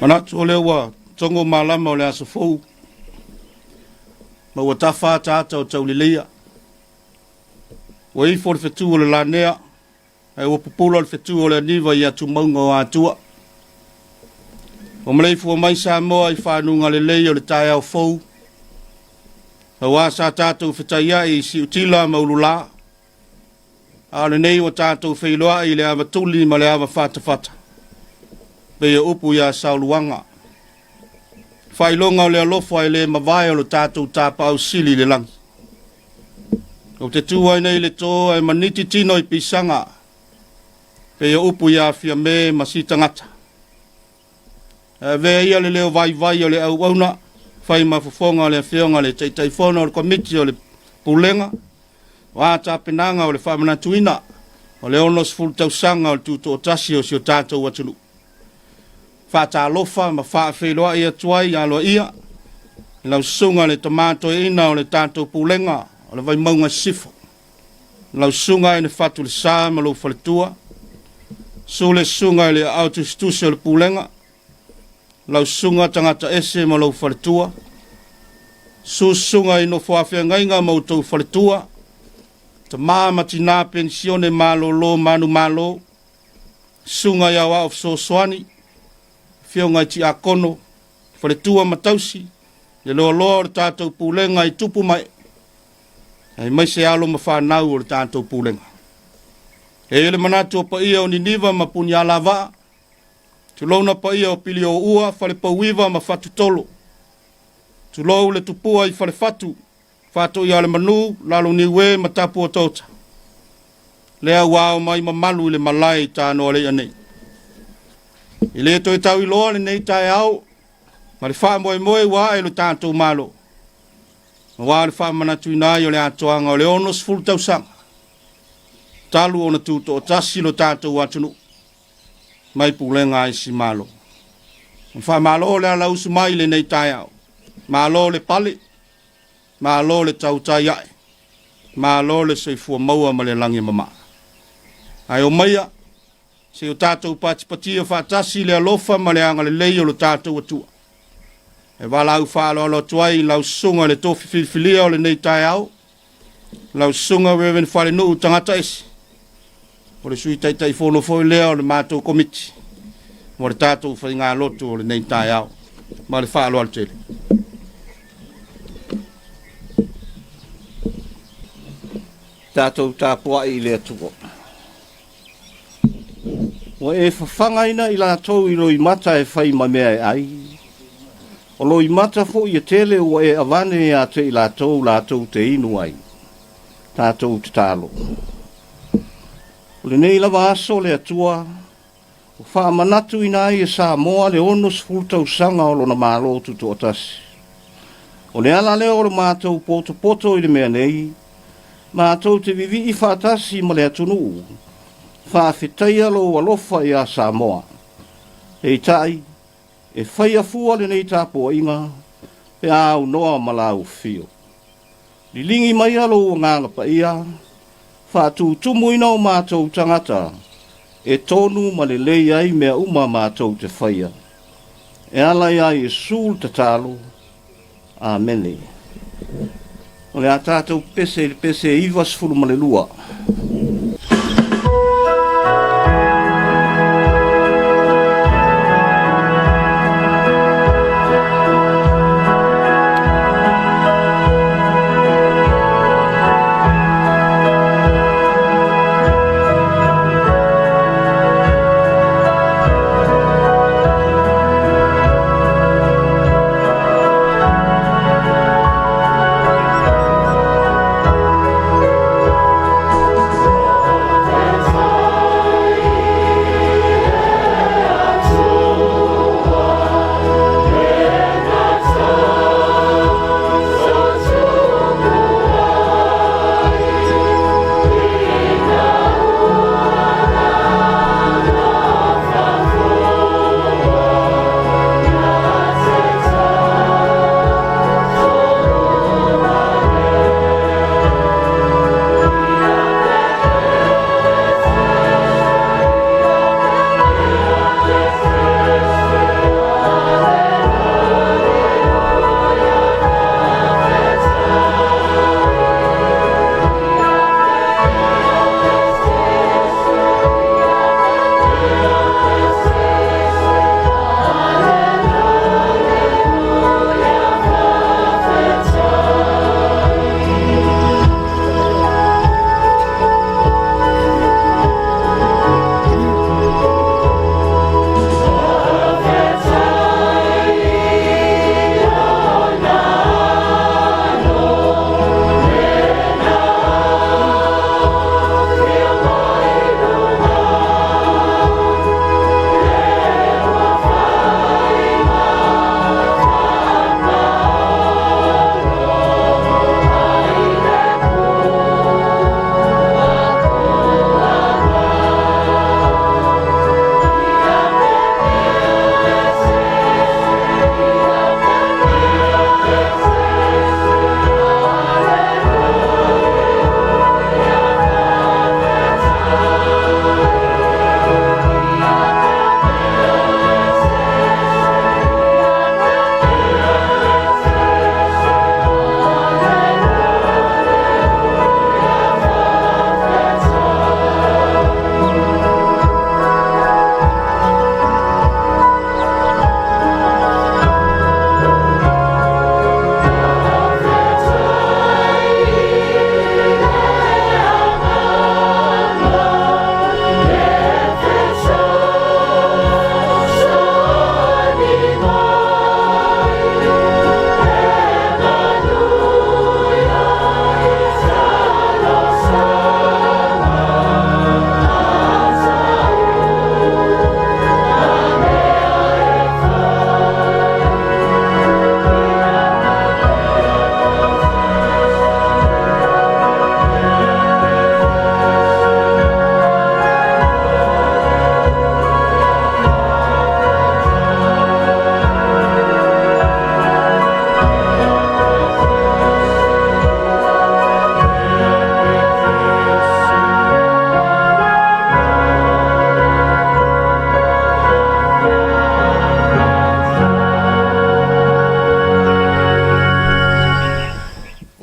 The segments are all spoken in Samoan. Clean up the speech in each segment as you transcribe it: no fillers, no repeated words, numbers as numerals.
Manatu o lea ua togo malama o le aso fou, ma ua tafa ataata o tauleleia. Ua ifo le fetu o le lanea, ae ua pupula le fetu o le aniva i atumauga o Atua. Ua maleifua mai Samoa i fanuga lelei o le taeao fou, aua sa tatou fetaiai i siutila ma ulula, a o lenei ua tatou feiloai i le avatuli ma le ava fatafata, pei o upu ia Saoluaga. Faailoga o le alofa e le mavae o lo tatou Tapaau Sili i le lagi. Ou te tu ai nei i le to ae maniti tino i pisaga, pei o upu ia Fiame ma si tagata. Ae avea ia le leo vaivai o le auauna, fai ma fofoga o le Afioga i le Taitaifono o le Komiti o le Pulega, o a tapenaga o le faamanatuina o le 60 tausaga o le tutoatasi o si o tatou atunuu. Faatalofa ma faafeiloai atu ai aloaia i lau susuga i le Tama Toeaina o le tatou Pulega o le Vaimauga Sisifo, lau susuga i le Fatulesa ma lou faletua, susu le susuga i le aao tusitusi o le Pulega, lau susuga tagata ese ma lou faletua, susu susuga i nofo a feagaiga ma outou faletua, tama ma tina penisione malolo manumalo, susuga i aoao fesoasoani, afioga i tiakono, faletua ma tausi, le loaloa o le tatou pulega i tupu ma ee, aemaise alo ma fanau o le tatou pulega. E i ai le manatu o paia o Niniva ma Punialavaa, tulouna paia o Pilioua, Falepauiva ma Fatutolo, tulou le tupua i Falefatu, Faatoia-le-manu, Laloniue ma Tapuatoota, lea ua ao mai mamalu i le malae i Tanoaleia nei. E le toe tauiloa lenei taeao ma le faamoemoe ua ae lo tatou Malo, aua le faamanatuina ai o le atoaga o le 60 tausaga talu ona tutoatasi lo tatou atunuu mai pulega a isi Malo. O le faamalo le alausu mai i lenei taeao, malo le pale, malo le tautai ae, malo le soifua maua ma le lagi e mama. Ae omaia, se i o tatou patipatia faatasi le alofa ma le agalelei o lo tatou Atua. E valaau faaaloalo atu ai i lau susuga i le tofi filifilia o lenei taeao, lau susuga Reverend Falenuu Tagata Ese, o le Sui Taitaifono foi lea o le matou Komiti mo le tatou faigalotu o lenei taeao. Ma le faaaloalo tele. Tatou tapuai i le Atua. Ua e fafagaina i latou i loimata e fai ma mea e ai. O loimata foi e tele ua e avane ia te i latou latou te inu ai. Tatou tatalo. O lenei lava aso le Atua, ua faamanatuina ai e Samoa le 60 tausaga o lona Malo Tutoatasi. O le ala lea o le matou potopoto i le mea nei, matou te vivii faatasi ma le atunuu, faafetaia lou alofa iā Samoa. Peitai, e faia fua lenei tapuaiga pe a aunoa ma lau afio. Liligi maia lou Agaga Paia, faatutumuina o matou tagata e tonu ma lelei ai mea uma matou te faia. E ala iā Iesu le tatalo. Amene. O le a tatou pese i le pese 92.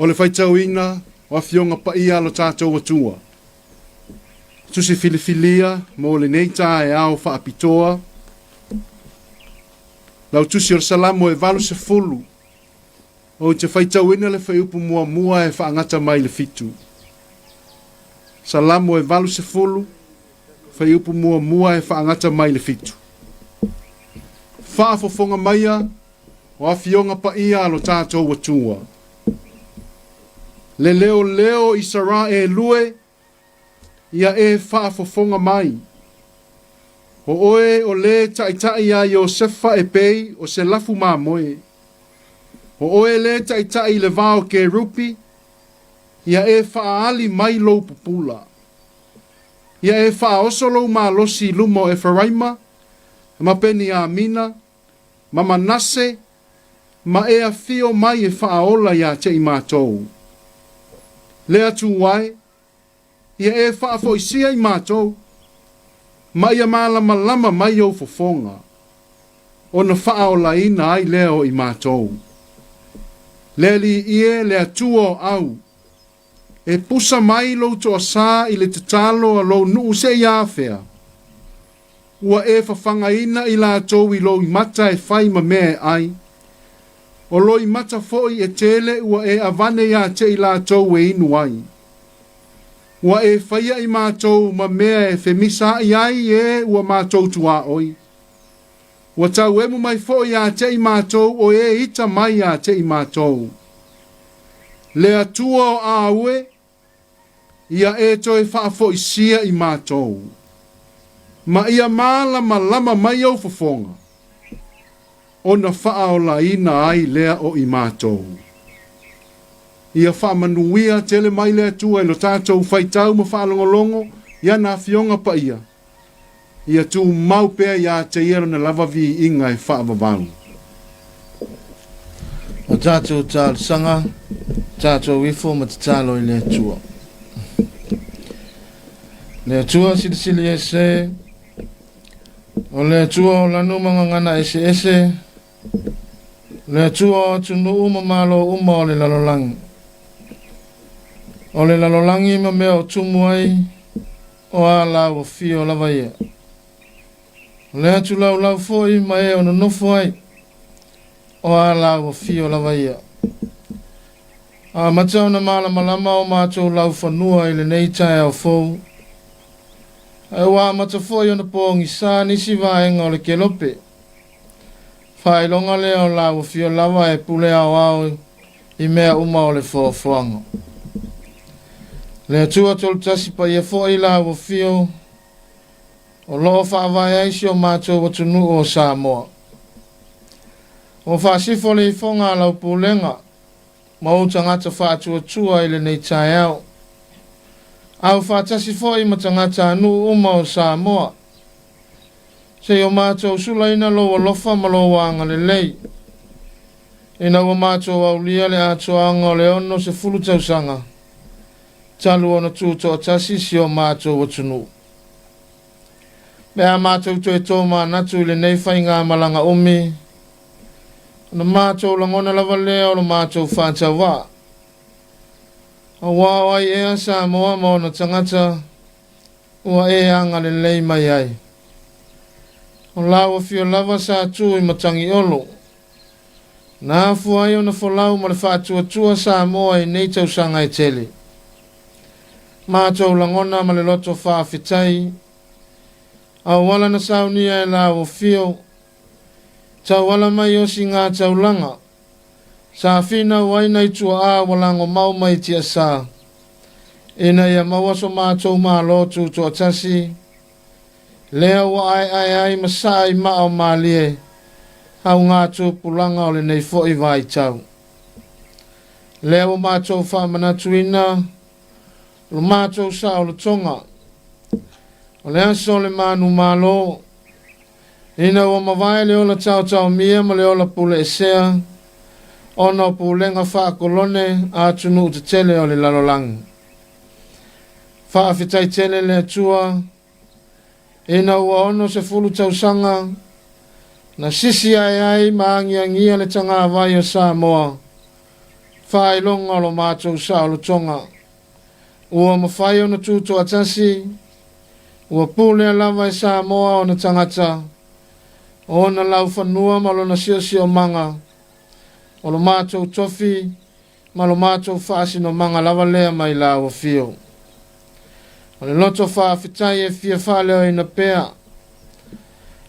O le faitauina o Afioga Paia a lo tatou Atua. Tusi filifilia mo lenei taeao faapitoa. Lau tusi o le Salamo e 80, ou te faitauina le fuaiupu muamua e faagata mai le 7. Salamo e 80, fuaiupu muamua e faagata mai le 7. Faafofoga maia o Afioga Paia a lo tatou Atua. Le leoleo o Isaraelu e, ia e faafofoga mai. O oe o le taitai ia Iosefa e pei o se lafu mamoe. O oe le taitai i le va o Kerupi, ia e faaali mai lou pupula. Ia e faaoso lou malosi i luma o Eferaima, ma Peniamina, ma Manase, ma e afio mai e faaola ia te i matou. Le Atua e, ia e faafoisia i matou, ma ia malamalama mai ou fofoga, ona faaolaina ai lea o i matou. Le Alii e, le Atua o au, e pusa mai lou toasā i le tatalo a lou nuu seia afea. Ua e fafagaina i latou i loimata e fai ma mea e ai. O loimata foi e tele ua e avane ia te i latou e inu ai. Ua e faia i matou ma mea e femisaai ai e ua matou tuaoi. Ua tauemu mai foi ia te i matou o e ita mai ia te i matou. Le Atua o au e, ia e toe faafoisia i matou. Ma ia malamalama mai ou fofoga, ona faaolaina ai lea o i matou. Ia faamanuia tele mai le Atua i lo tatou faitau ma faalogologo i ana Afioga Paia. Ia tumau pea ia te ia lona lava viiga e faavavau. O tatou talosaga, tatou ifo ma tatalo i le Atua. Le Atua silisili ese, o le Atua o lanu ma gagana eseese, le Atua o atunuu ma malo uma o le lalolagi. O le lalolagi ma mea o tumu ai, o a lau afio lava ia. O le atu laulau foi ma e o nonofo ai, o a lau afio lava ia. Amata ona malamalama o matou laufanua i lenei taeao fou, ae ua amata foi ona pogisa nisi vaega o le kelope. Faailoga lea o lau afio lava e pule aoao i mea uma o le foafoaga. Le Atua Tolutasi paia foi lau afio o loo faavae ai si o matou atunuu o Samoa. Ua faasifo le ifoga a lau pulega ma ou tagata faatuatua i lenei taeao. Au faatasi foi ma tagata anuu uma o Samoa. Sei o matou sulaina lou alofa ma lou agalelei. Ina ua matou aulia le atoaga o le 60 tausaga talu ona tutoatasi si o matou atunuu. Pe a matou toe tomanatu i lenei faigamalaga umi, ona matou lagona lava lea o lo matou faatauvaa. Aua o ai ea Samoa ma ona tagata ua e agalelei mai ai. O lau afio lava sa tu i Matagiolo, na afua ai ona folau ma le faatuatua Samoa i nei tausaga e tele. Matou lagona ma le loto faafetai, auala na saunia e lau afio, tauala mai o siga taulaga, sa finau ai nai tuaa ua lagomau mai tiasa, ina ia maua so matou malo tutoatasi, lea ua aeae ai ma saa i maa o malie, auga tupulaga o lenei foi vaitau. Lea ua matou faamanatuina lo matou saolotoga, o le aso o le manumalo, ina ua mavae le ola taotaomia ma le ola pule esea, ona o pulega faakolone a atunuu tetele o le lalolagi. Faafetai tele le Atua, ina ua 60 tausaga, na sisi ae ai ma agiagia le tagavai o Samoa, Faailoga o lo matou saolotoga. Ua mafai ona tutoatasi, ua pulea lava e Samoa ona tagata, ona laufanua ma lona siosiomaga, o lo matou tofi ma lo matou faasinomaga lava lea mai lau afio. O le loto faafetai e fia faaleoina pea,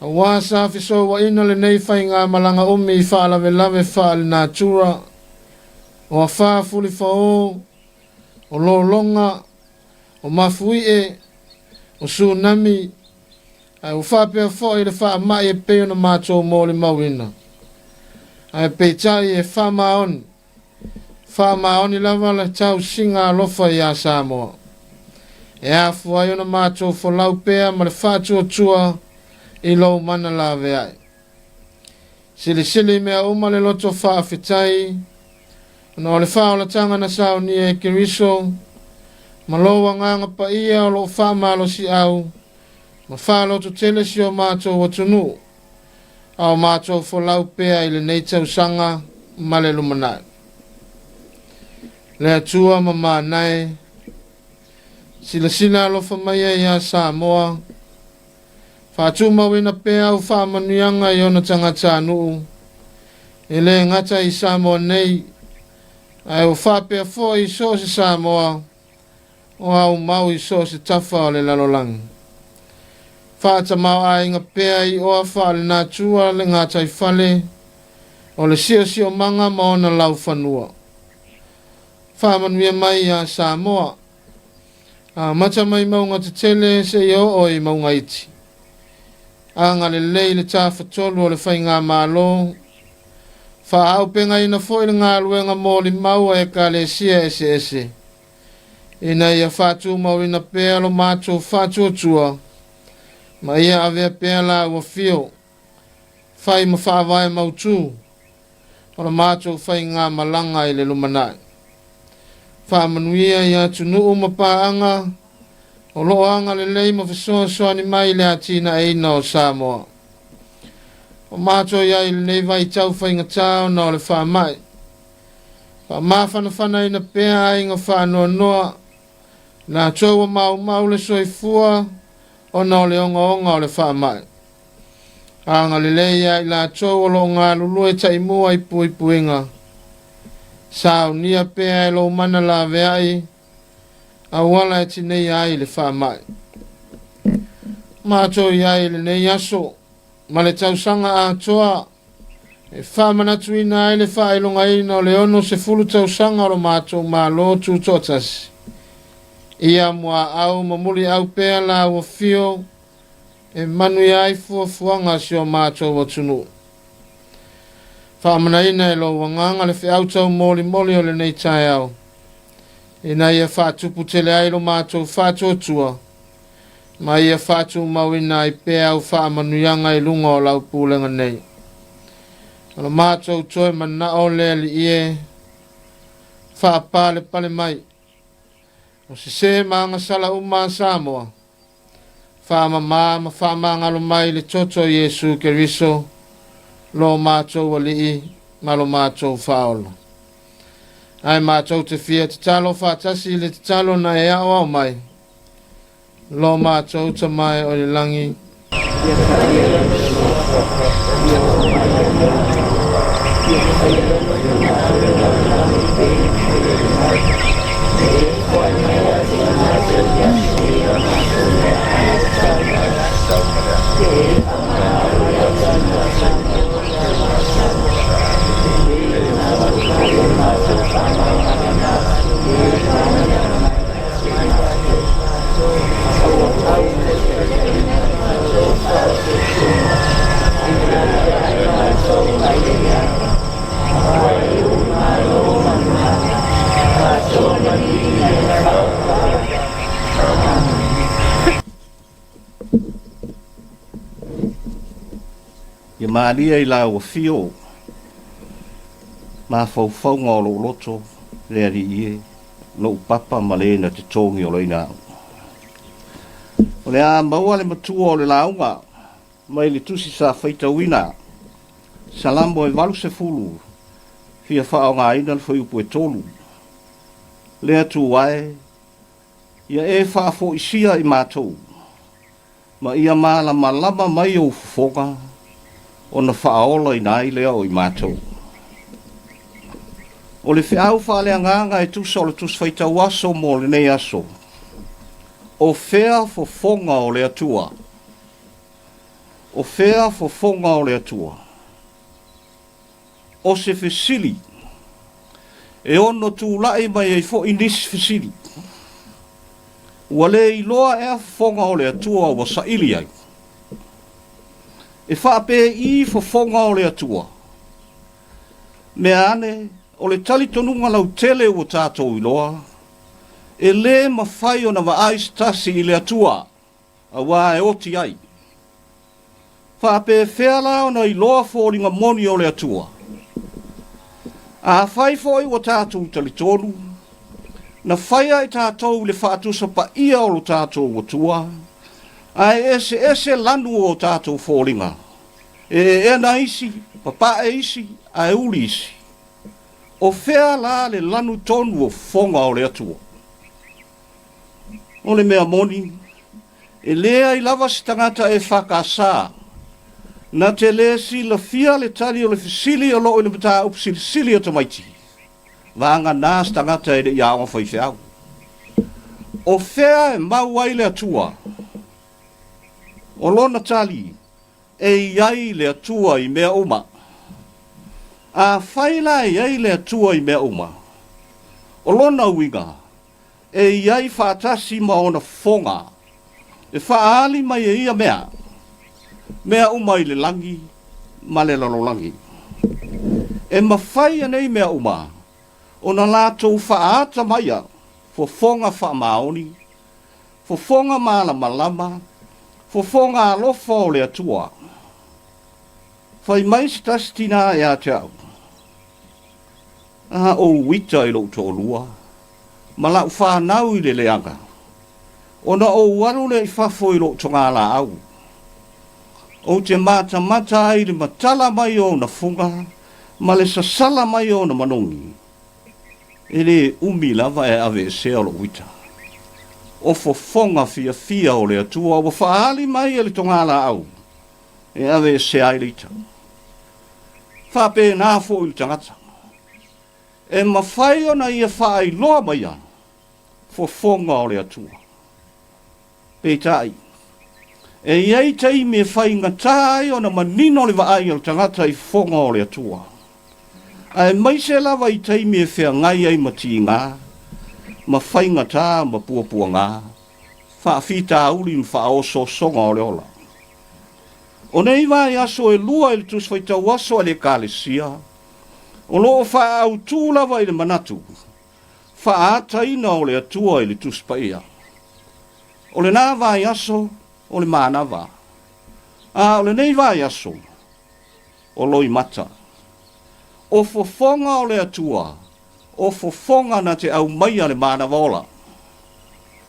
aua sa fesouaina lenei faigamalaga umi i faalavelave faalenatura, o afā fulifaõ, o lologa, o mafuie, o tsunami, ae ua faapea foi le faamai e pei ona matou molimauina. Ae peitai e faamaoni, faamaoni lava le tausiga alofa iā Samoa. E afua ai ona matou folau pea ma le faatuatua i lou mana laveai. Silisili i mea uma le loto faafetai, ona o le faaolataga na saunia e Keriso, ma lou Agaga Paia o loo faamalosiau ma faalototele si o matou atunuu, a o matou folau pea i lenei tausaga ma le lumanai. Le Atua ma manae, silasila alofa mai ai iā Samoa, faatumauina pea au faamanuiaga i ona tagatanuu, e le gata i Samoa nei, ae ua faapea foi i so o se Samoa o aumau i so o se tafa o le lalolagi. Faatamaoaiga pea i oa faalenatura le gataifale o le siosiomaga ma ona laufanua. Faamanuia mai iā Samoa, amata mai mauga tetele seia oo i mauga iti. Agalelei le tafatolu o le faigamalo, faaaupegaina foi le galuega molimau a Ekalesia eseese, ina ia faatumauina pea lo matou faatuatua, ma ia avea pea lau afio, fai ma faavae mautu o la matou faigamalaga i le lumanai. Faamanuia i atunuu ma paaga o loo agalelei ma fesoasoani mai i le atinaeina o Samoa. O matou i ai i lenei vaitau faigata ona o le faamai, faamafanafanaina pea aiga faanoanoa, latou ua maumau le soifua ona o le ogaoga o le faamai. Agalelei ia i latou o loo galulue taimua i puipuiga. Saunia pea e lou mana laveai, auala e tineia ai le faamai. Matou i ai i lenei aso ma le tausaga atoa e faamanatuina ai le faailogaina o le 60 tausaga o lo matou Malo Tutoatasi. Ia muaau ma muliau pea lau afio e manuia ai fuafuaga a si o matou atunuu. Faamanaina e lou Agaga le feau taumolimoli o lenei taeao, ina ia faatupu tele ai lo matou faatuatua, ma ia faatumauina ai pea au faamanuiaga i luga o lau pulega nei. O lo matou toe manao le Alii e, faapalepale mai, o sesē ma agasala uma a Samoa, faamamā ma faamagalo mai le toto o Iesu Keriso, lo matou Alii ma lo matou Faaola. Ae matou te fia tatalo faatasi i le tatalo na e aoao mai, lo matou Tama e o i le lagi, Ia malie i lau afio mafaufauga o lou loto, le Alii e, lou papa ma le na te togiolaina au. O le a maua le matua o le lauga mai le tusi sa faitauina, Salamo e 80, Fia faaaogaina le fuaiupu e 3. Le Atua e, ia e faafoisia i matou, ma ia malamalama mai ou fofoga, ona faaolaina ai lea o i matou. O le feau faaleagaga e tusa o le Tusi Faitau Aso mo lenei aso, O fea fofoga o le Atua? O fea fofoga o le Atua? O se fesili e ono tulai mai ai foi nisi fesili. Ua le iloa ea fofoga o le Atua ua saili ai? E faapei fofoga o le Atua? Mea ane, o le talitonuga lautele ua tatou iloa, e lē mafai ona vaai se tasi i le Atua, auā e oti ai. Faapefea la ona iloa foliga moni o le Atua? Afai foi ua tatou talitonu, na faia i tatou i le faatusa paia o lo tatou Atua, ae eseese lanu o tatou foliga, e eena isi, papae isi, ae uli isi. O fea la le lanu tonu o fofoga o le Atua? O le mea moni, e leai lava se tagata EFKS na te lē silafia le tali o le fesili o lo o i le mataupu silisili a tamaiti, vagana se tagata e le i aoga faifeau. O fea e mau ai le Atua? O lona tali, e i ai le Atua i mea uma. Afai la e i ai le Atua i mea uma, o lona uiga, e i ai faatasi ma ona fofoga, e faaali mai e ia mea, mea uma i le lagi ma le lalolagi. E mafai anei mea uma ona latou faaata maia fofoga faamaoni, fofoga malamalama, fofoga alofa o le Atua. Fai mai se tasi tinā ia te au, A ou ita i lou toalua ma lau fanau i le leaga, ona ou alu lea i fafo i lou togalaau, ou te matamata ai i le matala mai o ona fuga ma le sasala mai o ona manogi, E lē umi lava e aveesea lou ita. O fofoga fiafia o le Atua ua faaali mai e le togalaau e aveesea ai le ita. Faapena foi le tagata, e mafai ona ia faailoa maia fofoga o le Atua. Peitai, e i ai taimi e faigata ai ona manino le vaai a le tagata i fofoga o le Atua, aemaise lava i taimi e feagai ai ma tiga, ma faigata ma puapuaga, faafitauli ma faaosoosoga o le ola. O nei vaiaso e lua i le Tusi Faitau Aso a le Ekalesia, o lo o faaautu lava i le manatu faaataina o le Atua i le Tusi Paia. O lena vaiaso o le manava, a o lenei vaiaso o loimata. O fofoga o le Atua, o fofoga na te aumaia le manava ola.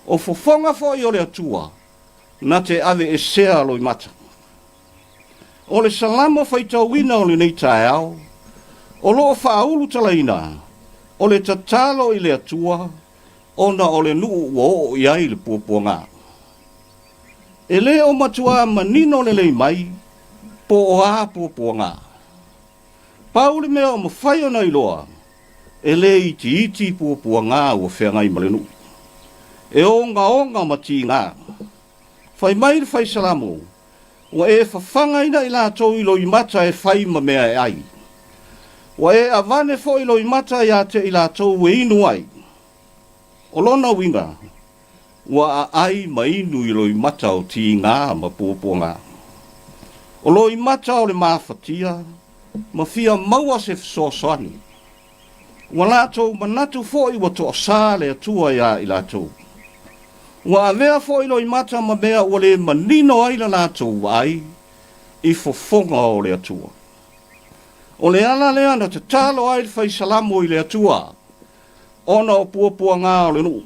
O fofoga foi o le Atua na te aveesea loimata. O le Salamo faitauina o lenei taeao, o lo o faaulutalaina o le tatalo i le Atua ona o le nuu ua oo i ai le puapuaga. E le o matuā manino lelei mai po o a puapuaga. Pau le mea o mafai ona iloa, e le itiiti puapuaga ua feagai ma le nuu. E ogaoga ma tiga. Fai mai le Fai Salamo, Ua e fafagaina i latou i loimata e fai ma mea e ai. Ua e avane foi loimata ia te i latou e inu ai. O lona uiga, ua aai ma inu i loimata o tiga ma puapuaga. O loimata o le mafatia ma fia maua se fesoasoani. Ua latou manatu foi ua toasā le Atua iā i latou. Ua avea foi loimata ma mea ua le manino ai la latou vaai i fofoga o le Atua. O le ala lea na tatalo ai le Fai Salamo i le Atua, ona o puapuaga o le nuu.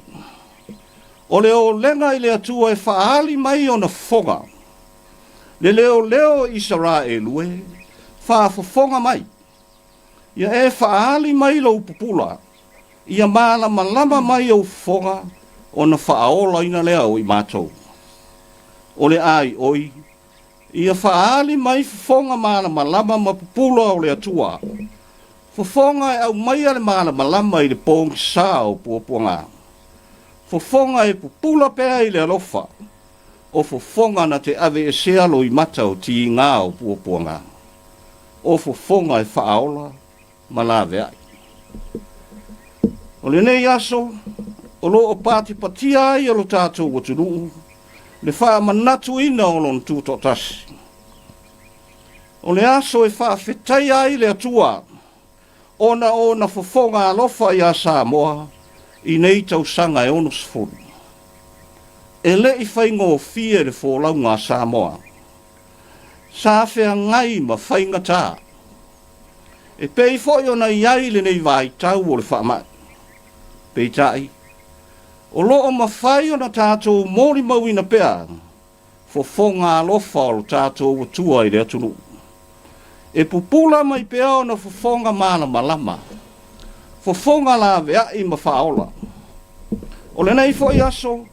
O le olega i le Atua e faaali mai ona fofoga, le leoleo o Isaraelu e faafofoga mai. Ia e faaali mai lou pupula, ia malamalama mai ou fofoga ona faaolaina lea o i matou. O le aioi, ia faaali mai fofoga malamalama ma pupula o le Atua, fofoga e aumaia le malamalama i le pogisa o puapuaga, fofoga e pupula pea i le alofa, o fofoga na te aveesea loimata o tiga o puapuaga, o fofoga e faaola ma laveai. O lenei aso, o lo o patipatia ai e lo tatou atunuu le faamanatuina o lona tutoatasi. O le aso e faafetaia ai le Atua ona o ona fofoga alofa iā Samoa i nei tausaga e 60. E le i faigofie le folauga a Samoa. Sa feagai ma faigata. E pei foi ona i ai lenei vaitau o le faamai. Peitai, o lo o mafai ona tatou molimauina pea fofoga alofa o lo tatou Atua i le atunuu. E pupula mai pea ona fofoga malamalama, fofoga laveai ma faaola. O lenei foi aso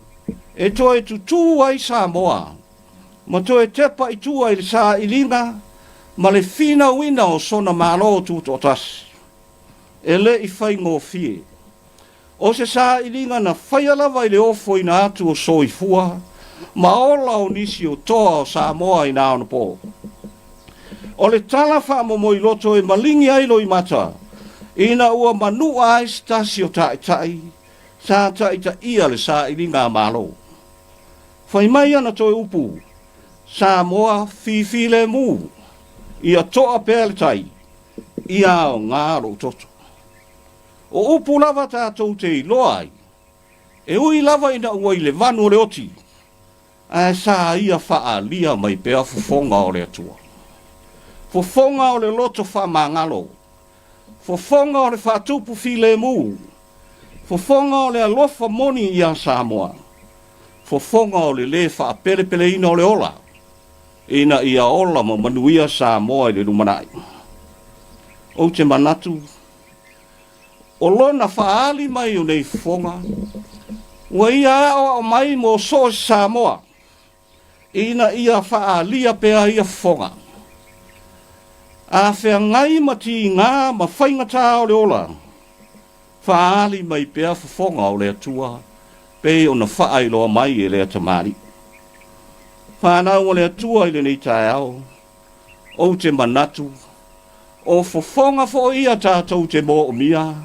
e toe tutū ai Samoa ma toe tepa i tua i le sailiga ma le finauina o sona Malo Tutoatasi. E le i faigofie. O se sailiga na faia lava i le ofoina atu o soifua ma ola o nisi o toa o Samoa i na onapo. O le tala faamomoiloto e maligi ai loimata ina ua manua ai se tasi o taitai sa taitaia le sailiga a Malo. Fai mai ana toe upu, Samoa fifilemu, ia toa pea le tai, ia aoga lou toto. O upu lava tatou te iloa ai, e ui lava ina ua i le vanu o le oti, ae sa ia faaalia mai pea fofoga o le Atua. Fofoga o le loto faamagalo, fofoga o le faatupu filemu, fofoga o le alofa moni iā Samoa, fofoga o le lē faapelepeleina o le ola, ina ia ola ma manuia Samoa i le lumanai. Ou te manatu, o lona faaali mai o nei fofoga, ua ia aoao mai mo so o se Samoa, ina ia faaalia pea ia fofoga. A feagai ma tiga ma faigata o le ola, faaali mai pea fofoga o le Atua pei ona faailoa mai e lea tamalii. Fanau a le Atua i lenei taeao, ou te manatu, o fofoga foi ia tatou te moomia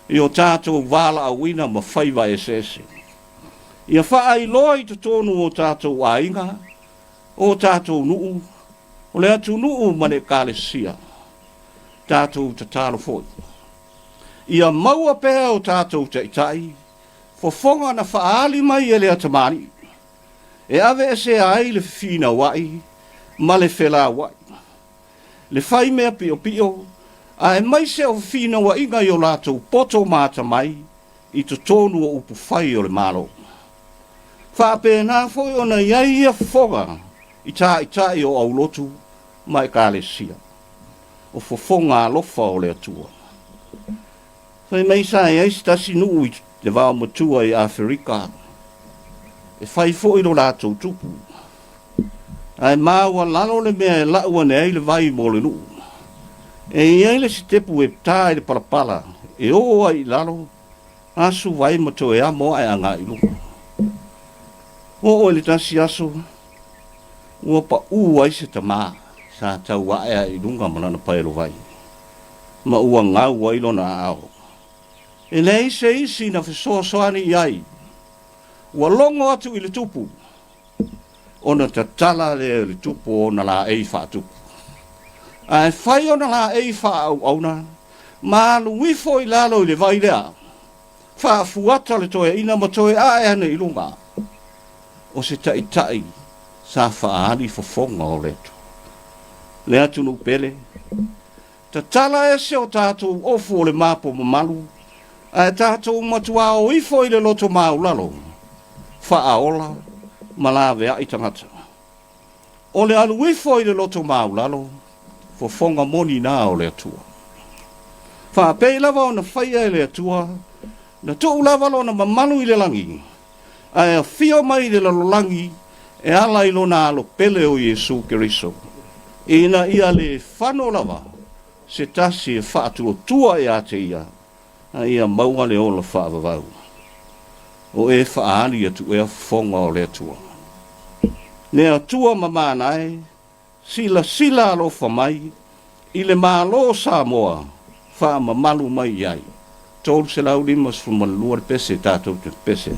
i o tatou valaauina ma faiva eseese. Ia faailoa i totonu o tatou aiga, o tatou nuu, o le atunuu ma le Ekalesia. Tatou tatalo foi. Ia maua pea o tatou taitai fofoga na faaali mai e lea tamalii, e aveesea ai le fefinauai ma le felauai, le fai mea piopio, aemaise o fefinauaiga i o latou poto ma atamai i totonu o upufai o le Malo. Faapena foi ona i ai ia fofoga i taitai o aulotu ma Ekalesia. O fofoga alofa o le Atua. Fai mai sa i ai se tasi nuu i le vaomatua i Aferika, e fai foi lo latou tupu, ae maualalo le mea e lau ane ai le vai mo le nuu. E i ai le sitepu e ta i le palapala e oo ai i lalo, asu vai ma toe amo ae agai i luga. Oo i le tasi aso, ua paʻū ai se tama sa tau ae ae i luga ma lana paelovai, ma ua gau ai lona aao. E leai se isi na fesoasoani i ai. Ua logo atu i le tupu, ona tatala lea e le tupu o ona laei faatupu. Ae fai ona laei faaauauna ma alu ifo i lalo i le vai lea, faafuata le toeaina ma toe ae ane i luga. O se taitai sa faaali fofoga o le Atua. Le atunuu pele, tatala ese o tatou ofu o le mapo mamalu, ae tatou matuā o ifo i le loto maulalo, faaola ma laveai tagata. O le alu ifo i le loto maulalo, fofoga moni na o le Atua. Faapei lava ona faia e le Atua, na tuu lava lona mamalu i le lagi, ae afio mai i le lalolagi e ala i lona Alo pele o Iesu Keriso, ina ia le fano lava se tasi e faatuatua ia te ia, a ia maua le ola faavavau. O e faaali atu ea fofoga o le Atua. Le Atua mamana e, silasila alofa mai i le Malo o Samoa, faamamalu mai i ai. 352 le pese tatou te pepese ai.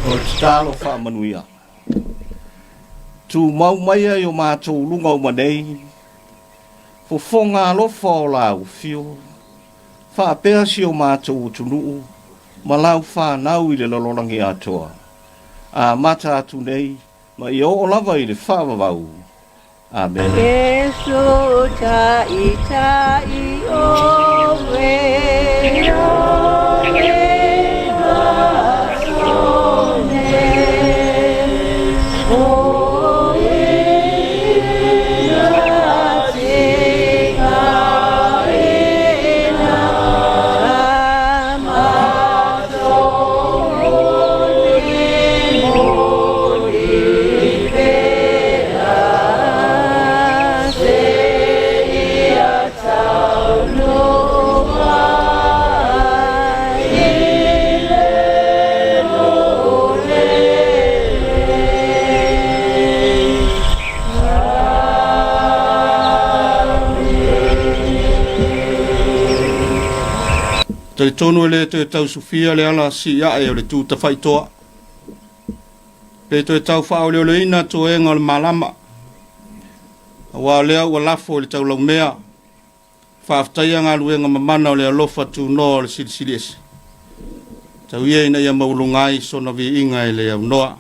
O le tatalo faamanuia. Tumau maia i o matou luga uma nei, fofoga alofa o lau afio, faapea si o matou atunuu ma lau fanau i le lalolagi atoa, amata atu nei ma ia oo lava i le faavavau. Amene. Iesu taitai oe, oe masone, oe na te kaena, Talitonu e le toe tausufia le ala siiae o le tu tafaitoa, pe toe tau faaoleoleina toega o le malama, aua o lea ua lafo i le taulaumea, faafetaia galuega mamana o le alofa tunoa o le Silisili Ese. Tau ia ina ia maualuga ai sona viiga e le aunoa.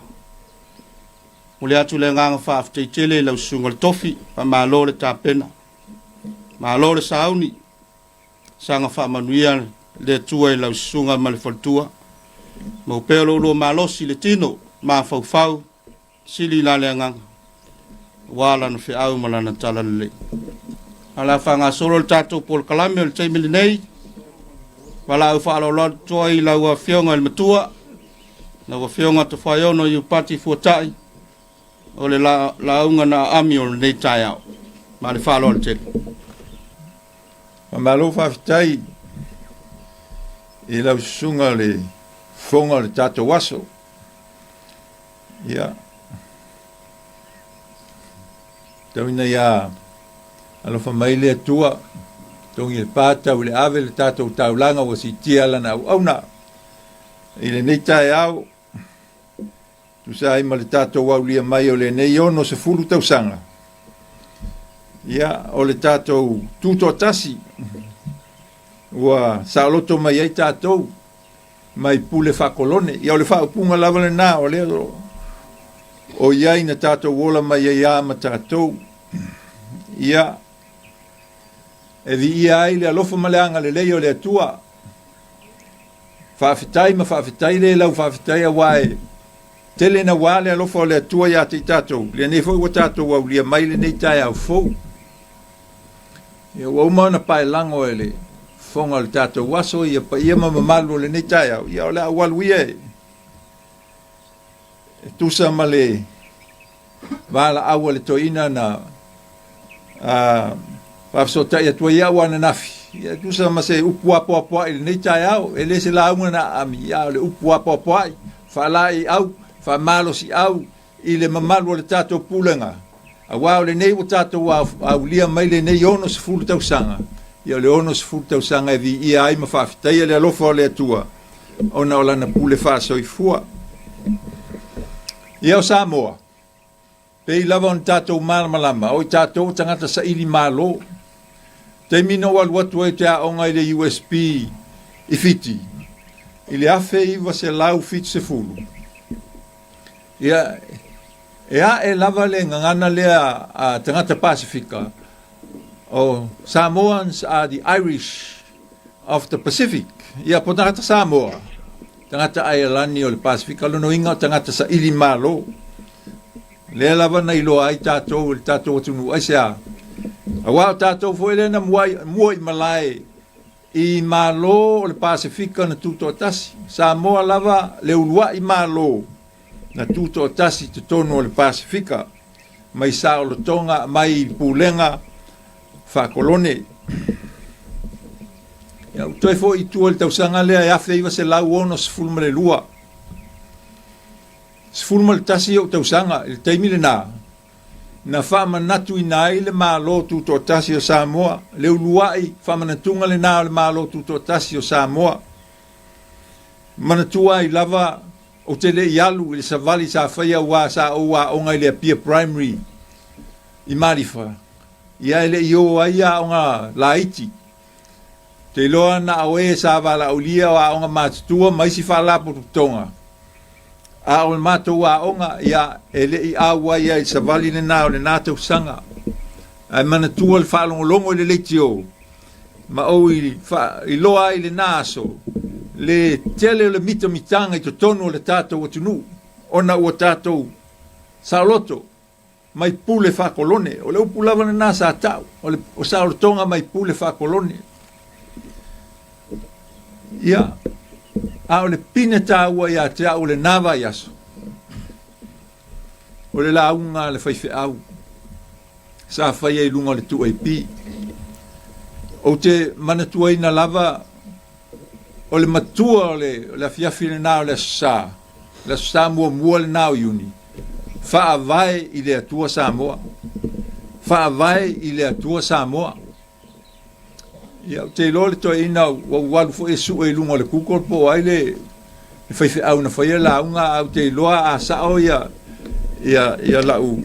Momoli atu le agaga faafetai tele i lau susuga i le Tofi, faamalo le tapena, malo le sauni, saga faamanuia le Atua i lau susuga ma le faletua. Mau pea lo ulua malosi i le tino, mafaufau, sili la le agaga, aua lana feau ma lana talalelei. A o le a faagasolo le tatou polokalame o le taimi lenei, valaau faaaloalo atu ai i lau Afioga i le Matua, lau Afioga Tofaeono Iupati Fuatai, o le lauga na aami o lenei taeao. Ma le faaaloalo tele. Faamalo faafetai i lau susuga o le fofoga o le tatou aso. Ia, tau ina ia alofa mai le Atua, togi le pa tau i le ave le tatou taulaga ua siitia lana auauna i lenei taeao. Tusa ai ma le tatou aulia mai o lenei 60 tausaga, ia, o le tatou tutoatasi ua saoloto mai ai tatou mai pule faakolone. Ia, o le faaupuga lava lena o lea o i ai na tatou ola mai ai a ma tatou. Ia, e viia ai le alofa ma le agalelei o le Atua. Faafetai ma faafetai le lau faafetai aua e tele naua le alofa o le Atua ia te i tatou, lenei foi ua tatou aulia mai lenei taeao fou. Ia ua uma ona paelago e le fofoga o le tatou aso ia paia ma mamalu o lenei taeao, ia o le a ou alu ia e tusa ma le valaau a le toeaina na faafesootai atu ai au ananafi, ia tusa ma se upu apoapoai i lenei taeao, e le se lauga na aami, a o le upu apoapoai, faalaeiau, faamalosiau i le mamalu o le tatou pulega, aua o lenei ua tatou aulia mai lenei 60 tausaga, ia o le 60 tausaga e viia ai ma faafetaia le alofa o le Atua ona o lana pule faasoifua. Ia o Samoa, pei lava ona tatou malamalama, o i tatou o tagata saili malo. Taimi na ou alu atu ai ou te aoga i le USP i Fiti, i le 1970, ia, e ae lava le gagana lea a tagata Pasefika, o Samoans are the Irish of the Pacific. Ia, po tagata Samoa, Tagata Aialani o le Pasefika, lona uiga o tagata saili malo. Lea lava na iloa ai tatou e le tatou atunuu. Aisea? Aua o tatou foi lea na mua i malae i Malo o le Pasefika na tutoatasi. Samoa lava le uluai Malo na tutoatasi i totonu o le Pasefika mai saolotoga mai pulega faakolone. Ia, ua toe foi i tua i le tausaga lea e 1962. 11 ou tausaga i le taimi lena, na faamanatuina ai le Malo Tutoatasi o Samoa, le uluai faamanatuga lena o le Malo Tutoatasi o Samoa. Manatua ai lava ou te le i alu i le savali sa faia aua sa ou aoga i le Apia Primary i Malifa, ia e le i o ai aoga laiti. Ou te iloa na o e sa valaaulia o aoga matutua ma isi faalapotopotoga, a o le matou aoga, ia, e le i auai ai i le savali lena o lena tausaga. Ae manatua le faalogologo i le leitio, ma ou iloa ai i lena aso le tele o le mitamitaga i totonu o le tatou atunuu, ona ua tatou saoloto mai pule faakolone. O le upu lava lena sa tau, o le o saolotoga mai pule faakolone. Ia, a o le pine taua ia te au o lena vaiaso, o le lauga a le faifeau sa faia i luga o le 2AP. Ou te manatuaina lava o le matua o le, o le afiafi lena o le Aso Sa, le Aso Sa muamua lena o Iuni, faavae i le Atua Samoa. Faavae i le Atua Samoa. Ia, ou te iloa le toeaina ua ou alu foi e sue i luga o le Google po o ai le faifeau na faia le lauga, ae ou te iloa a sao ia, ia, ia lau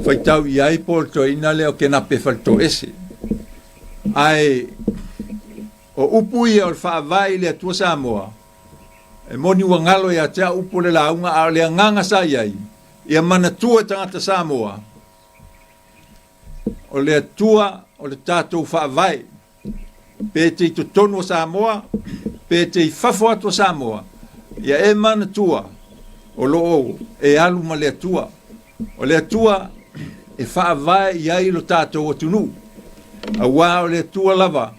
faitau i ai po o le toeaina lea o Kenape Faletoese. Ae o upu ia o le faavae i le Atua Samoa, e moni ua galo ia te au upu o le lauga, a o le agaga sa i ai, ia manatua e tagata Samoa, O le Atua o le tatou Faavae, pe te i totonu o Samoa, pe te i fafo atu o Samoa, ia e manatua o lo o e alu ma le Atua. O le Atua e faavae i ai lo tatou atunuu, auā o le Atua lava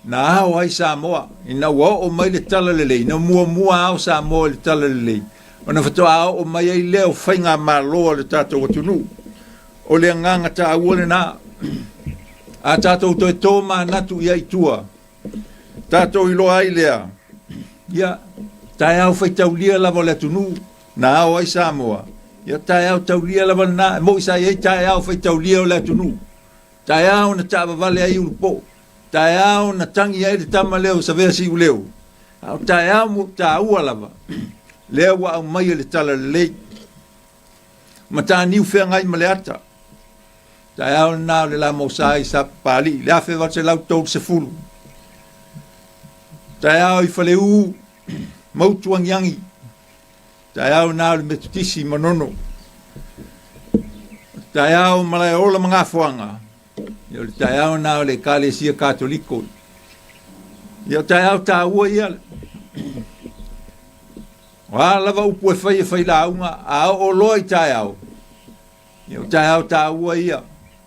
na ao ai Samoa ina ua oo mai le Talalelei, na muamua ao Samoa i le Talalelei, ona faatoa oo mai ai lea o faigamalo a le tatou atunuu. O le agaga taua lena. A tatou toe tomanatu i ai i tua, tatou iloa ai lea, ia, taeao faitaulia lava o le atunuu na ao ai Samoa, ia taeao taulia lava lena, e moi sa i ai taeao faitaulia o le atunuu, taeao na taavavale ai Ulupoo, taeao na tagi ai le tama lea o Savea Siuleo, a o taeao taua lava lea ua aumaia le Talalelei. Mataniu feagai ma le ata. Taeao lena o le Lamosa i Sapapalii, le 1830. Taeao i Faleu, Mautu Agiagi. Taeao lena o le Metotisi i Manono. Taeao Malaeola ma Gafoaga. Ia o le taeao lena o le Ekalesia Katoliko. Ia o taeao taua ia. O a lava upu e fai e failauga, a oo loa i taeao, ia o taeao taua ia,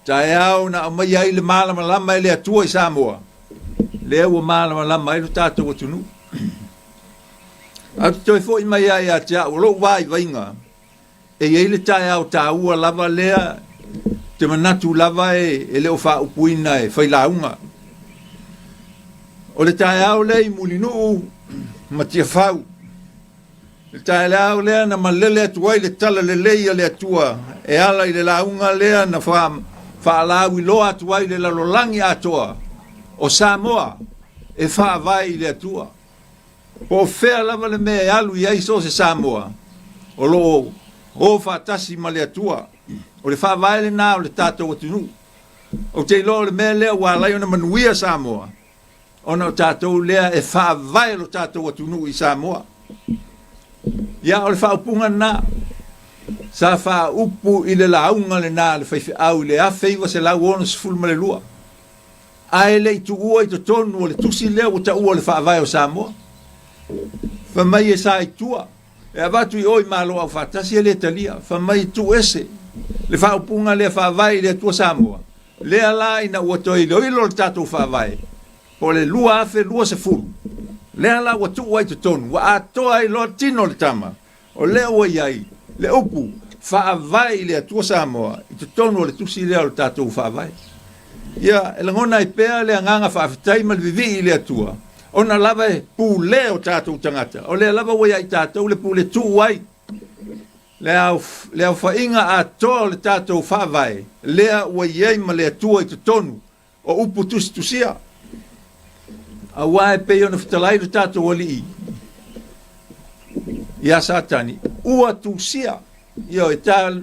taeao na aumaia ai le malamalama e le Atua i Samoa, lea ua malamalama ai lo tatou atunuu. Ae ou te toe foi mai lava ia te au, o lou vaivaiga, E i ai le taeao taua lava lea te manatu lava e le o faaupuina e failauga. O le taeao lea i Mulinuu ma Tiafau, le taeao lea na malele atu ai le talalelei a le Atua e ala i le lauga lea na faalauiloa atu ai le lalolagi atoa o Samoa e faavae i le Atua. Po o fea lava le mea e alu i ai so o se Samoa, o lo o o faatasi ma le Atua. O le faavae lena o le tatou atunuu. Ou te iloa o le mea lea ua ala ai ona manuia Samoa, ona o tatou lea e faavae lo tatou atunuu i Samoa. Ia, o le faaupuga lena sa faaupu i le lauga lena a le faifeau i le 1962. Ae le i tuua i totonu o le tusi lea ua taua o le Faavae o Samoa. Fai mai e sa i tua, e avatu i o i Malo Aufaatasi e le talia. Fai mai tuu ese le faaupuga lea Faavae i le Atua Samoa, lea la ina ua toe iloilo le tatou Faavae po o le 2020, lea la ua tuu ai i totonu, ua atoa ai loa tino o le tama O lea ua i ai le upu Faavae i le Atua Samoa i totonu o le tusi lea o le tatou Faavae. Ia, e lagona ai pea le agaga faafetai ma le vivii i le Atua, ona lava e pule o tatou tagata, o lea lava ua ia i tatou le pule tuu ai le aofaiga atoa o le tatou Faavae, lea ua i ai ma le Atua i totonu O upu tusitusia, auā e pei ona fetalai lo tatou Alii iā Satani, ua tusia, ioe,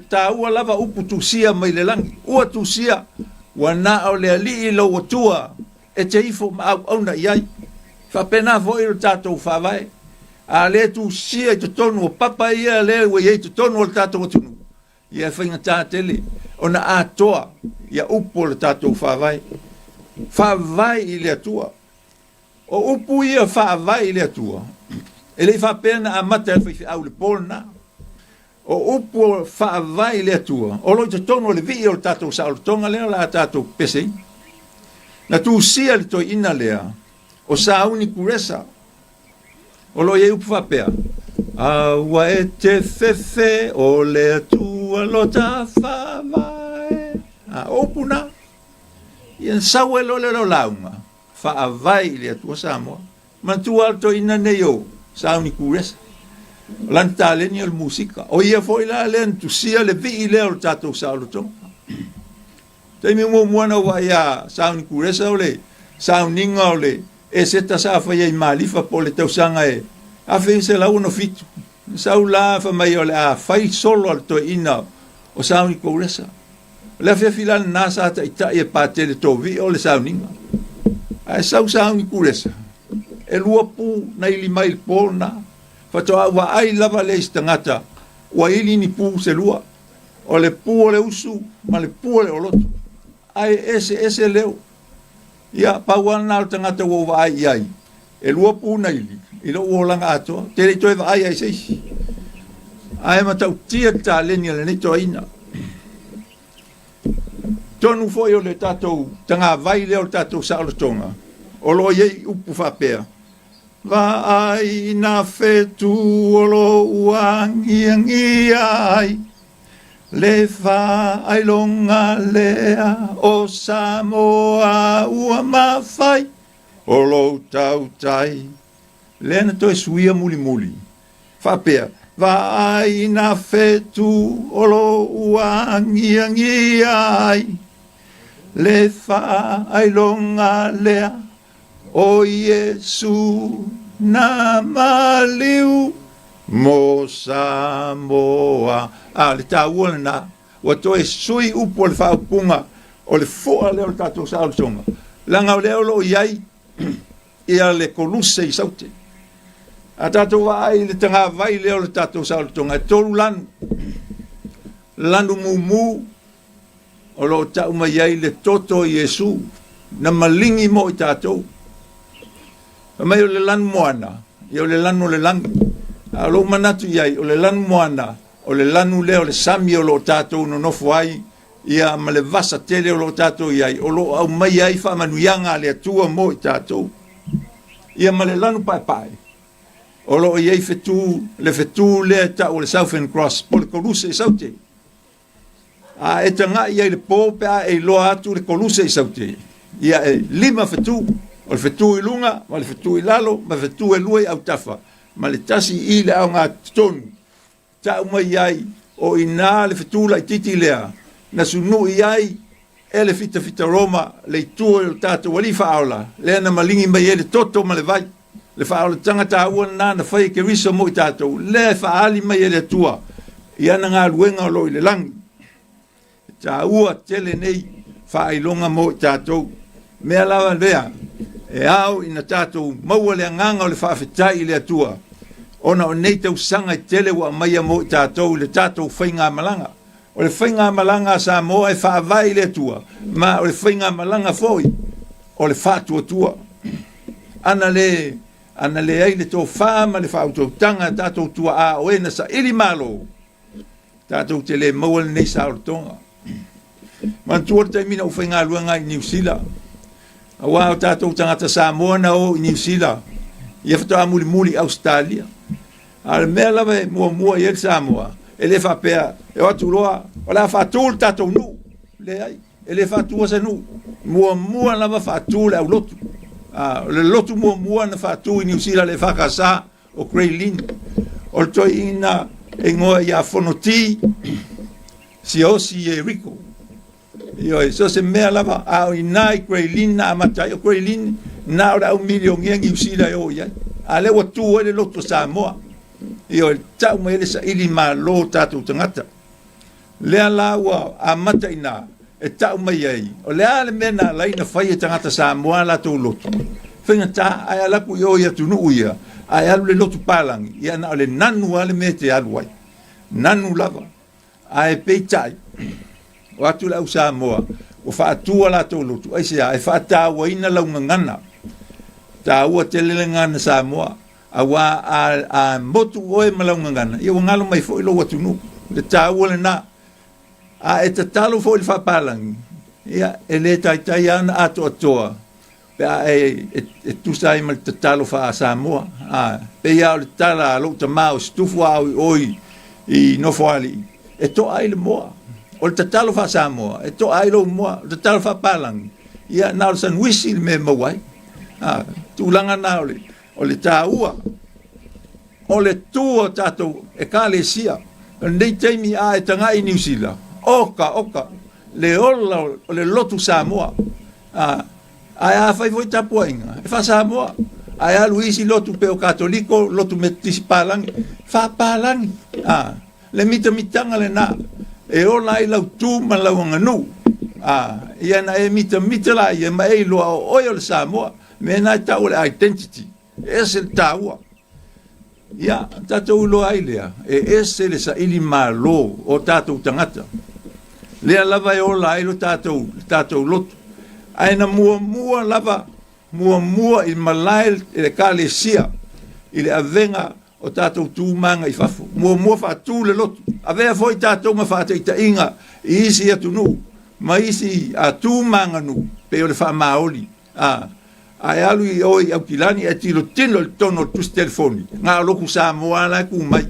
taua lava upu tusia mai le lagi, ua tusia, ua na o le Alii lou Atua e te ifo ma auauna i ai. Faapena foi lo tatou Faavae, a le tusia i totonu o papa ia lea ua i ai i totonu o le tatou atunuu, Ia e faigata tele ona atoa ia upu o le tatou Faavae. Faavae i le Atua. O upu ia faavae i le Atua, e le i faapea na amata e le faifeau i le po lena. O upu o faavae i le Atua, o lo o i totonu o le vii o le tatou saolotoga lea o le a tatou pepeseina. Na tusia le toeaina lea o Sauni Kuresa, O lo o i ai upu faapea, Aua e te fefe o le Atua lo ta faavae. A, o upu na. Ia na sau ai loa lea o lauga, faavae i le Atua Samoa. Manatua lava le toeaina nei o Sauni Kuresa. O lana taleni o le musika. O ia foi la lea na tusia le vii lea o le tatou saolotoga. Taimi muamua na ou vaai ia Sauni Kuresa o le sauniga o le Eseta sa faia i Malifa po o le tausaga e 1967. Na sau la fai mai o le a fai solo a le toeaina o Sauni Kolesa. O le afiafi la lena sa taitai e Patele Tovio le sauniga. Ae sau Sauni Kulesa, e lua pu na ili mai i le po lena. Faatoa ou vaai lava lea i se tagata ua ili ni pu se lua. O le pu o le usu ma le pu o le oloto. Ae eseese leo. Ia, pau lava lena o le tagata ua ou vaai i ai, e lua pu na ili i lou olaga atoa. Ou te le i toe vaai ai i se isi. Ae matautia le taleni a lenei toeaina. Tonu foi o le tatou tagavai lea o le tatou saolotoga, o lo o i ai upu faapea, Vaai i nā whetū o lou agiagia ai, Le faailoga lea o Samoa ua mafai o lou tautai. Lea na toe suia mulimuli, faapea, Vaai i nā whetū o lou agiagia ai, Le faailoga lea o Iesu na maliu mo Samoa. A, le taua lena, ua toe sui upu o le faaupuga o le fua lea o le tatou saolotoga, leaga o lea o lo o i ai ia le koluse i Saute. A tatou vaai i le tagavai lea o le tatou saolotoga, e tolu lanu, lanu mumu, o lo o tau mai ai le toto o Iesu na maligi mo i tatou. Fai mai o le lanu moana, ia o le lanu o le lagi. A o lou manatu i ai, o le lanu moana, o le lanu lea o le sami o lo o tatou nonofo ai, ia ma le vasa tele o lo o tatou i ai, o lo o aumaia ai faamanuiaga a le Atua mo i tatou. Ia ma le lanu paepae, o lo o i ai fetu, le fetu lea e tau o le Southern Cross, po o le koluse i Saute. A e tagai ai i le po pe a e iloa atu le koluse i Saute, ia e lima fetu, o le fetu i luga ma le fetu i lalo ma fetu e lua i autafa ma le tasi i le aogatotonu, tau mai ai o i ina le fetu laitiiti lea na sunui ai e le fitafita Roma le itu o le tatou Alii Faaola lea na maligi mai ai le toto ma le vai. Le faaolataga taua lena na fai e Keriso mo i tatou, lea e faaali mai e le Atua i ana galuega o lo o i le lagi. E taua tele nei faailoga mo i tatou. Mea lava lea e ao ina tatou maua le agaga o le faafetai i le Atua, ona o nei tausaga e tele ua aumaia mo i tatou i le tatou faigamalaga. O le faigamalaga a Samoa e faavae i le Atua, ma o le faigamalaga foi o le faatuatua. Ana le ana leai le tofa ma le faautautaga a tatou tuaa o e na saili malo, tatou te le maua lenei saolotoga. Manatua le taimi na ou faigaluega ai i Niu Sila, aua o tatou tagata Samoa na o i Niu Sila, ia faatoa mulimuli i Ausetalia. A o le mea lava e muamua i ai le Samoa, e le faapea e o atu loa o le a faatu le tatou nuu. Leai, e le faatua se nuu. Muamua lava faatu le aulotu. A, o le lotu muamua na faatu i Niu Sila le EFKS o Grey Lynn. O le toeaina e igoa ia Fonoti Siaosi Ieriko. Ioe, so se mea lava, a o ina i Grey Lynn na amata ai. O Grey Lynn, na o le au milionea Niu Sila e o i ai. A lea ua tu ai le lotu o Samoa. Ioe, tau mai ai le saili malo o tatou tagata. Lea la ua amata i ina e tau mai ai, o le a le mea na ala ai na fai e tagata Samoa a latou lotu? Faigata, ae ala atu i o i atunuu ia, ae alu le lotu palagi, ia na o le nanu lava le mea e te alu ai. Nanu lava. Ae peitai, o atu le au Samoa, ua faatu a latou lotu, aisea? E faatauaina lau gagana. Taua tele le gagana Samoa. Aua a, a motu oe ma lau gagana, ia ua galo mai foi lou atunuu. Le taua lena. A e tatalo foi i le faapalagi, ia e le taitai lava ona atoatoa pe a e, e, e tusa ai ma le tatalo faa-Samoa. A, pei lava o le tala a lou tamā o Situfu a au i o i, i Nofoalii, e toa ai le moa. O le tatalo faa-Samoa, e toa ai lou moa. O le tatalo faapalagi, ia na o le sanuisi le mea e maua ai. A, tulaga na o le, O le taua o le tu o tatou Ekalesia o lenei taimi a e tagai i Niu Sila, oka oka le ola o le lotu Samoa. A, Ae afai foi tapuaiga, e faa-Samoa. Ae alu i isi lotu pei o Katoliko, lotu Metotisi palagi, faapalagi. A, le mitamitaga lena e ola ai lau tu ma lau aganuu. A, ia na e mitamita laia ma e iloa o oe o le Samoa. Mea na e tau o le identity. E ese le taua. Ia, tatou iloa ai lea, e ese le saili malo o tatou tagata. Lea lava e ola ai lo tatou, le tatou lotu. Ae na muamua lava, muamua i malae i le Ekalesia i le avega o tatou tu ma aga i fafo. Muamua faatu le lotu. Avea foi tatou ma faataitaiga i isi atunuu ma isi tu ma aganuu, pei o le faamaoli. A, ae alu i o i Aukilani ae tilotilo i totonu o le tusi telefoni, na o lotu Samoa la e tu mai.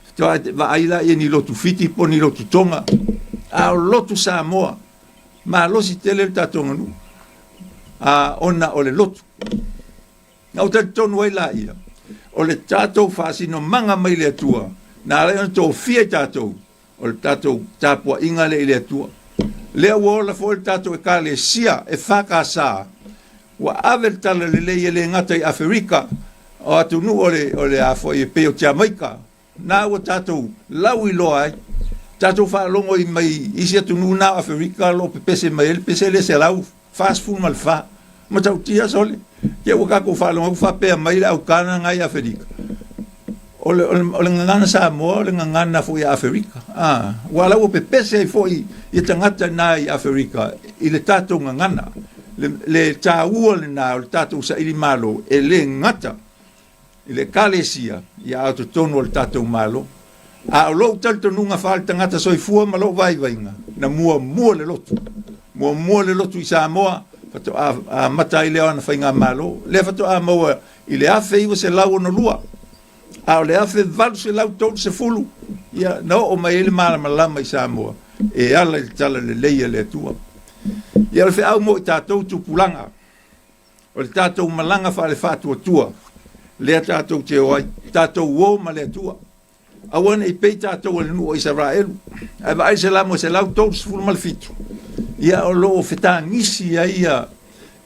Faatoa e vaai laia ni lotu Fiti po o ni lotu Tonga. A o lotu Samoa, malosi tele le tatou aganuu, a, ona o le lotu. Na ou talitonu ai laia, o le tatou faasinomaga mai le Atua, na ala ai ona tofia i tatou, o le tatou tapuaiga lea i le Atua. Lea ua ola foi le tatou Ekalesia EFKS, ua ave le talalelei e le gata i Aferika, o atunuu o le, o le a foi e pei o Jamaika, na ua tatou lauiloa ai. Tatou faalogo i mai isi atunuu na o Aferika o lo o pepese mai ai le pese lea 144. Matautia sole, te ua tatou faalogo atu faapea mai le au Kana na i Aferika. O le, o le, o le gagana Samoa, o le gagana foi a Aferika. Ah, ua la ua pepese ai foi ia tagata na i Aferika i le tatou gagana. Le, le taua lena o le tatou saili malo e le gata i le Ekalesia, ia a o totonu o le tatou Malo. A o lou talitonuga faale-tagata soifua ma lou vaivaiga, na muamua le lotu. Muamua le lotu i Samoa, faatoa amata ai lea o ana faigamalo. Lea faatoa maua i le 1962, a o le 1830, ia, na oo mai ai le malamalama i Samoa e ala i le talalelei a le Atua. Ia, o le feau mo i tatou tupulaga, O le tatou malaga faale-faatuatua lea tatou te o ai, tatou o ma le Atua. Aua ne i pei tatou e le nuu o Isaraelu. Ae vaai se lamo e 137, ia o lo o fetagisi ai ia,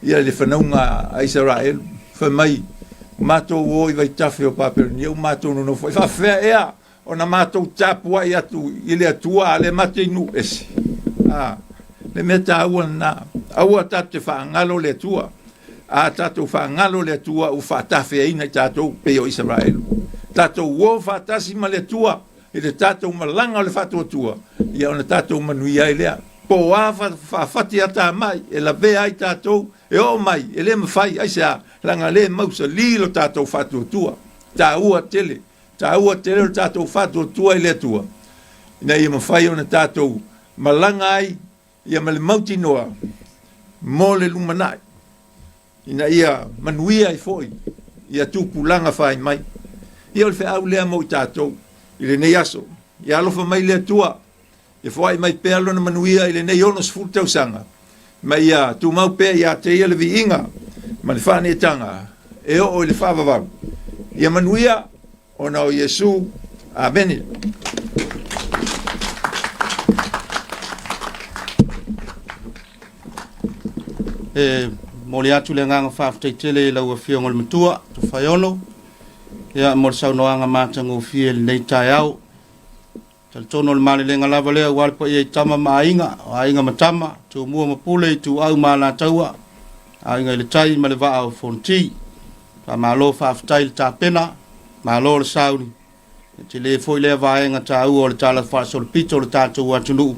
ia le fanauga a Isaraelu. Fai mai, matou o i vaitafe o Papelonia, ua matou nonofo ai. Faafefea ea ona matou tapuai atu i le Atua a lea matou te nuu ese. A, le mea taua lena. Aua tatou te faagalo le Atua. A tatou faagalo le Atua ua faatafeaina i tatou pei o Isaraelu. Tatou o faatasi ma le Atua i le tatou malaga o le faatuatua, ia ona tatou manuia ai lea. Po o a faafati a tamai e lavea ai tatou e oo mai, e le mafai, aisea? Leaga le mausali lo tatou faatuatua. Taua tele. Taua tele o le tatou faatuatua i le Atua ina ia mafai ona tatou malaga ai ia ma le mautinoa mo le lumanai ina ia manuia ai foi ia tupulaga fai mai. Ia o le feau lea mo i tatou i lenei aso. Ia alofa mai le Atua Ia foai mai pea lona manuia i lenei 60 tausaga, ma ia tumau pea ia te ia le viiga ma le faaneetaga e oo i le faavavau. Ia manuia ona o Iesu. Amene. E momoli atu le agaga faafetai tele i lau Afioga i le Matua, Tofaeono, ia, mo le saunoaga matagofie i lenei taeao. Talitonu o le malelega lava lea aua le paia i Tama ma Aiga, o Aiga ma Tama, Tumua ma Pule, Ituau ma Alataua, Aiga i le Tai ma le Vaa o Fonoti. Faamalo faafetai le tapena, malo le sauni. E tele foi lea vaega taua o le tala faasolopito o le tatou atunuu.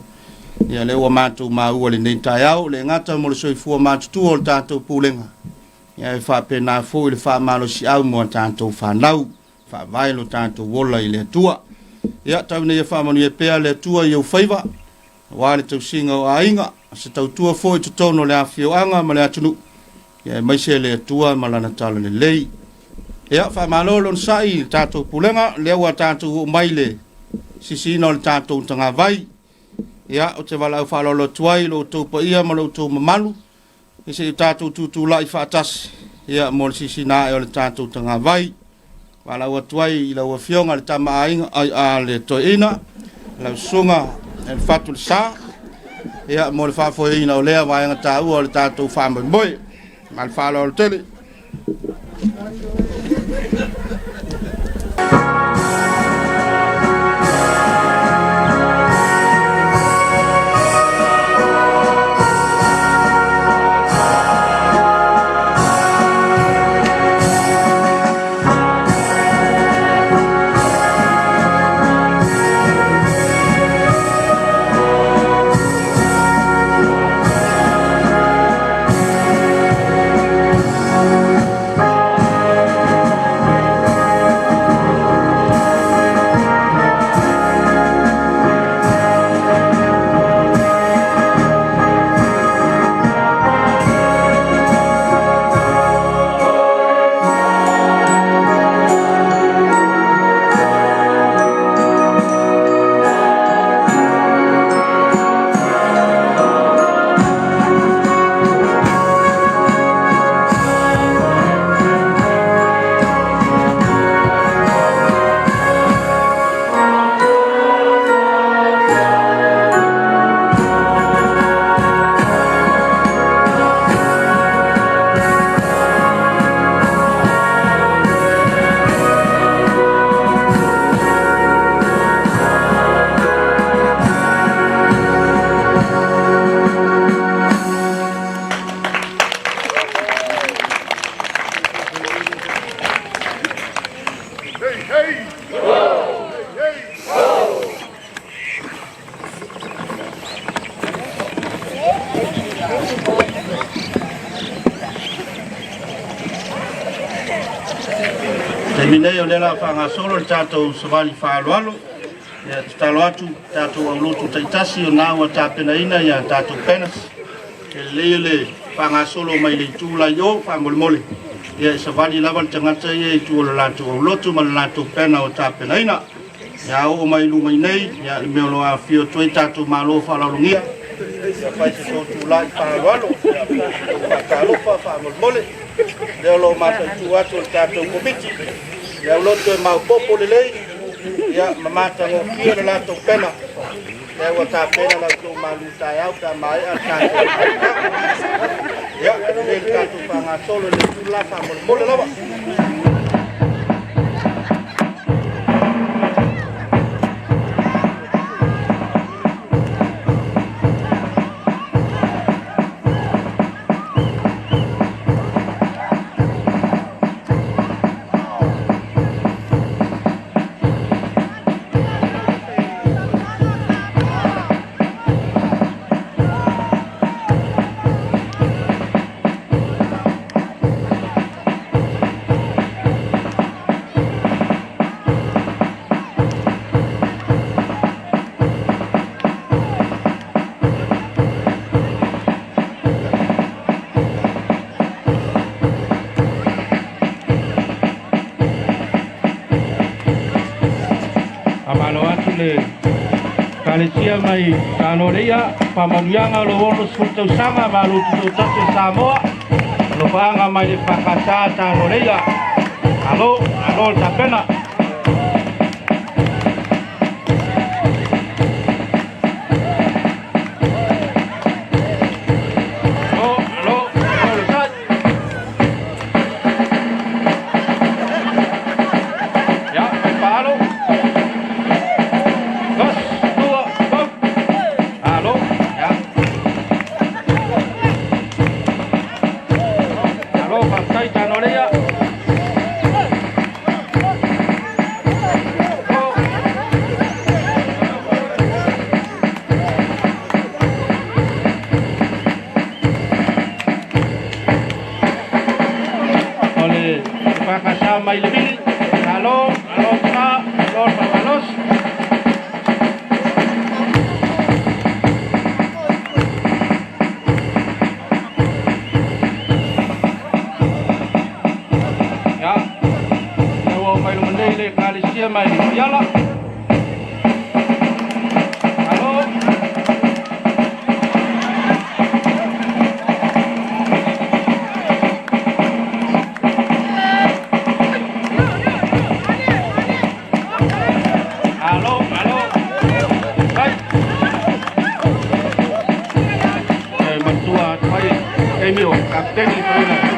Ia lea ua matou maua i lenei taeao, le gata mo le soifua matutua o le tatou pulega, ia e faapena foi le faamalosiau mo a tatou fanau. Faavae lo tatou ola i le Atua. Ia, tau ina ia faamanuia pea le Atua i ou faiva, aua le tausiga o aiga, se tautua foi i totonu o le afioaga ma le atunuu, ia aemaise le Atua ma Lana talalelei. Ia, faamalo le onosai i le tatou pulega, lea ua tatou oo mai i le sisiina o le tatou tagavai. Ia, ou te valaau faaaloalo atu ai i lo outou paia ma lo outou mamalu, Ia se i o tatou tutulai faatasi ia mo le sisina ae o le tatou tagavai. Valaau atu ai i lau Afioga le Tama a Aiga ai a le Toeaina, lau Susuga e le Fatu le Sa, ia mo le faafoeina o lea vaega taua o le tatou faamoemoe. Ma le faaaloalo tele. Taimi nei o lea la faagasolo le tatou savali faaaloalo. Ia tatalo atu tatou aulotu taitasi o na ua tapenaina ia tatou banners. E lelei le faagasolo mai le itu la i o faamolemole. Ia e savali lava le tagata ia i tua o le latou aulotu ma le latou banner ua tapenaina. Ia oo mai luma i nei, ia le mea o lo o afifio atu ai tatou malo faaaloalogia. Ia fai se tou tulai faaaloalo, ia fai se tou faatalofa faamolemole. Lea o lo o mataitu atu le tatou komiti, le aulotu e maopoopo lelei, ia ma matagofie le latou pena. Lea ua tapena la outou malu taeao pe a maea le tatou ia, lelei le tatou faagasolo i le itu la faamolemole lava. Faamalo atu le Ekalesia mai Tanoleia, faamanuiaga o lou 60 tausaga malo tutoatasi o Samoa, alofaaga mai le EFKS Tanoleia. Malo, malo le tapena. Malo, malo, malo le sai. Ia, mai paalo. Dos, dua, go. Alo, ia. Alo, faafetai Tanoleia. Go. O le EFKS mai le Vili. Alo, alo tina, alo le faamalos. Ia, lea ua oo mai luma nei le Ekalesia mai le Iala. Alo. Alo, alo. Vai. E matua atu ai taimi o kapiteni Farina.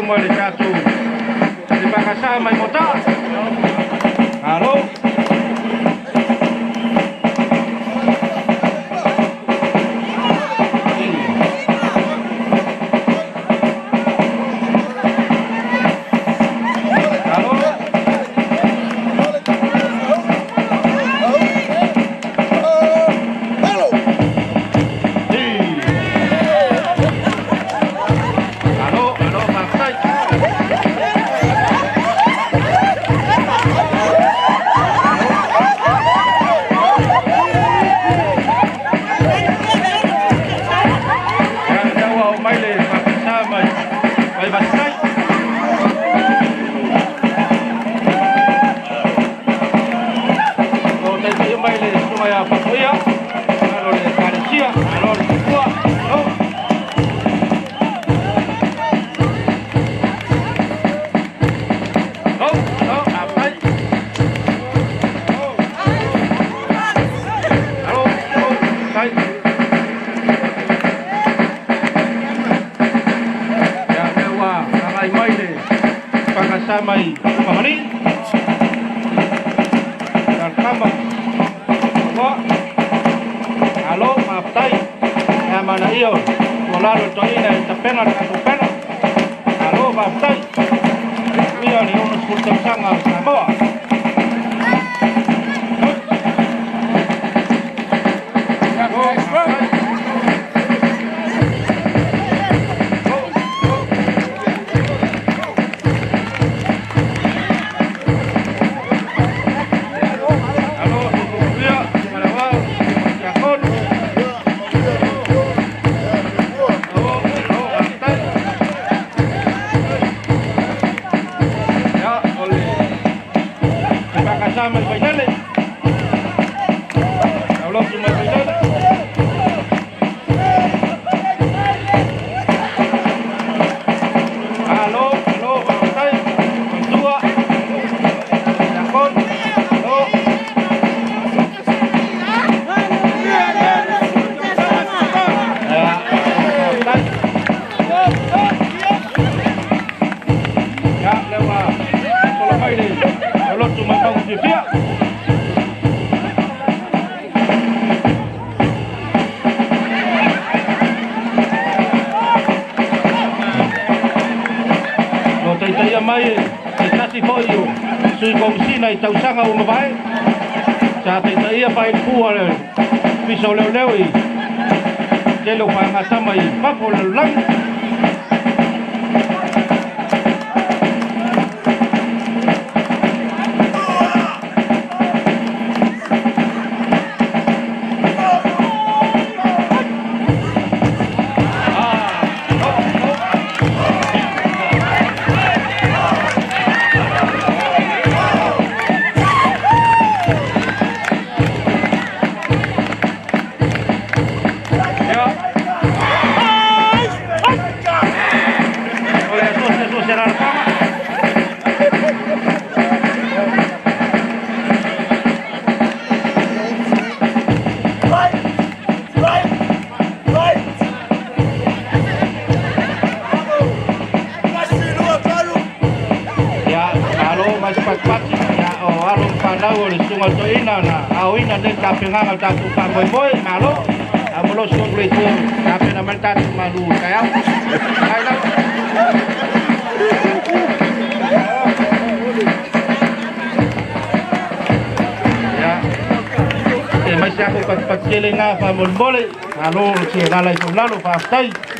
luma le tatou le pakasa mai mota. Alo. Mai Pamani Kama Ko Alo maftai Ya mana iyo Walalo toina tapena tapena Alo maftai Iyo le ono skulta sanga Samoa. Mai e tasi foi o sui komisina i tausaga ua mavae sa taitaia failipua le pisa o leoleo i tele o fagatama i fafo o le lalolagi. Aoina nei tapegaga o tatou faamoemoe malo amolosi o le itu tapena mai tatou malu taeao ai lava. Ia e mai se ako patipati tele gā faamolemole malo le lala i taulalo faafetai.